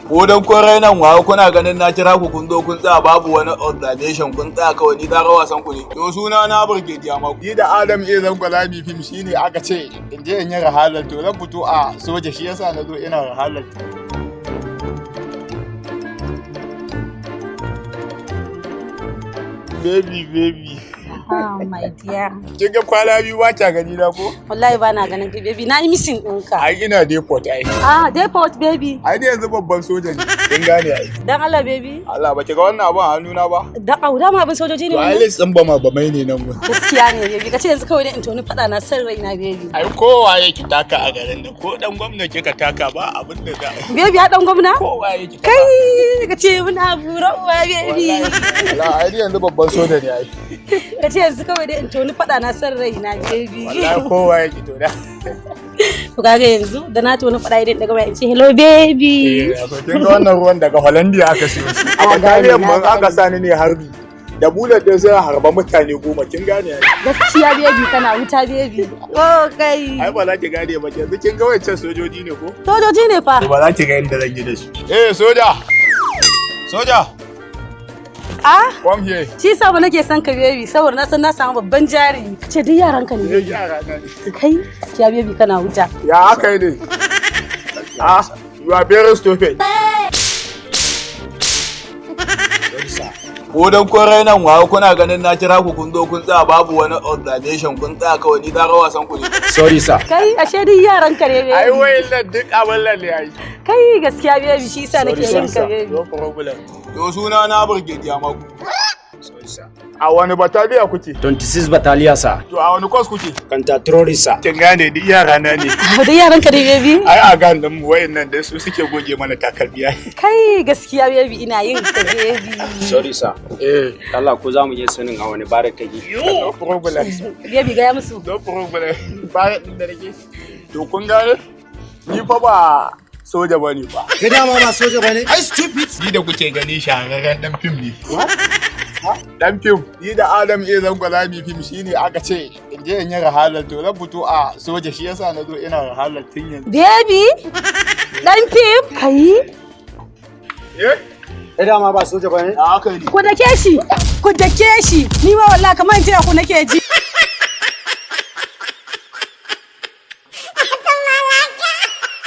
Ko dan kun raina wayo kuna ganin na kira ku, kun zo kun tsaya, babu wani observation, kun tsaya kawai, ni tsara wasan ku ne. To, suna na Brigadier Mako. Ni da Adam A Zango za mu fim, shine aka ce in je in yi rehearsal. To, zan fito a soja, shi yasa na zo ina rehearsal. Baby, baby. Oh my dear. Kin ga kwana biyu ba kya gani na ko? Wallahi ba na ganin ka, baby. Na yi missing ɗinka. Ai ina depot ai. Ah, depot, baby. Ai ni yanzu babban soja ne. Kin gane ai. Dan Allah, baby. Allah, ba ki ga wannan abun a hannuna ba? Da au, dama abin sojoji ne To ai wannan? list din bama bamai ne nan mun. Gaskiya ne, baby. Kace yanzu kawai dai in toni faɗa na san raina, baby. Ai kowa yake taka a garin nan, ko dan gwamna kika taka, ba abin da za a yi. Baby, ya dan gwamna? Kowa yake taka. Kai, kace muna bura uwa, baby. Wallahi ai ni yanzu babban soja ne ai. Kace yanzu kawai dai in toni faɗa na san raina, baby. Wallahi kowa yake to da. To, kaga yanzu da na toni faɗa, idan daga baya in ce, "Hello, baby." Eh, so kin ga wannan ruwan daga Hollandia aka siyo shi. A Na gane, battalion na man aka gane. sani ne harbi. Da bullet din sai a harba mutane 10, kin gane ai. Gaskiya, baby, kana wuta, baby. Oh kai. Ai ba za ki gane ba, yanzu kin ga wancan sojoji ne ko? Sojoji ne fa. To, ba za ki ga inda zan yi da su. Eh, soja. Soja, Ah, come here. shi yasa ba nake son ka, baby, saboda na san na samu babban jari. Kace duk yaran ka ne, Eh, baby. yara na ne. Kai, gaskiya, baby, kana wuta. Ya aka yi ne? Ah, you are very stupid. Ko dan kun raina wayo kuna ganin na kira ku, kun zo kun tsaya, babu wani observation, kun tsaya kawai, ni tsara wasan ku ne. Sorry, sir. Kai, ashe duk yaran ka ne, Ai baby. wayan nan duk abin nan ne ai. Kai, gaskiya, baby, shi yasa nake Sorry, yin ka, sir. baby. No problem. To, suna na Brigadier Mako. Sorry, sir. A wani battalion kuke? 26 battalion, sir. To, a wani course kuke? Counter terrorist, sir. Kin gane, duk yara na ne. Duk yaran ka ne, baby. Ai a gan din mu wayan nan da su suke goge mana takalmi ai. Kai, gaskiya, baby, ina yin ka, baby. Sorry, sir. Eh, Allah, ko za mu iya sanin a wani barrack kake? No problem. Baby, gaya musu. No problem. Barrack din da nake. To, kun gane? Ni fa ba soja bane fa. Kai dama ba soja bane? Ai stupid. Ni da kuke gani shahararren dan fim ne. Dan fim. Ni da Adam A Zango za mu fim, shine aka ce in je in yi rehearsal. To, zan fito a soja, shi yasa na zo ina rehearsal tun yanzu. Baby, dan fim. Kai, Eh? Kai dama ba soja bane? A haka ne. Ku dake shi. Ku dake shi. Ni ma wallahi kamar in ce ku nake ji.